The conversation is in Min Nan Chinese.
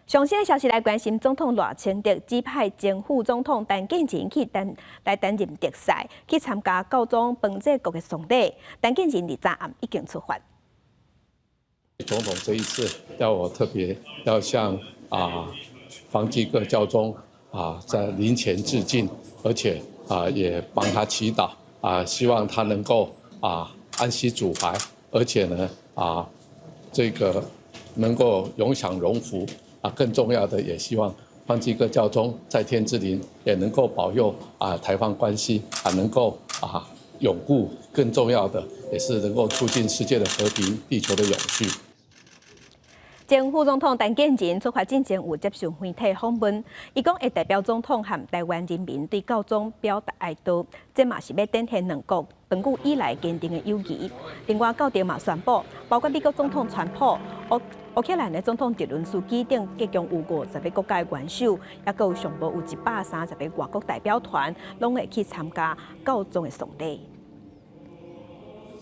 上新的消息來關心，總統賴清德指派前副總統陳建仁去擔來擔任特使，去參加教宗方濟各的喪禮。陳建仁佇昨暗已經出發。總統這一次要我特別要向方濟各教宗在靈前致敬，而且也幫他祈禱，希望他能夠安息主懷，而且呢這個能夠永享榮福。更重要的，也希望方濟各教宗在天之靈也能夠保佑台方關係能夠永固。更重要的，也是能夠促進世界的和平、地球的永續。前副總統陳建仁出發進前有接受媒體訪問，伊講會代表總統和台灣人民對教宗表達哀悼，這嘛是欲展現兩國長久以來堅定的友誼。另外，教廷嘛宣布，包括美國總統川普、烏克蘭的總統澤倫斯基等，共有50個國家的元首，抑閣有上無有130個外國代表團，攏會去參加教宗的喪禮。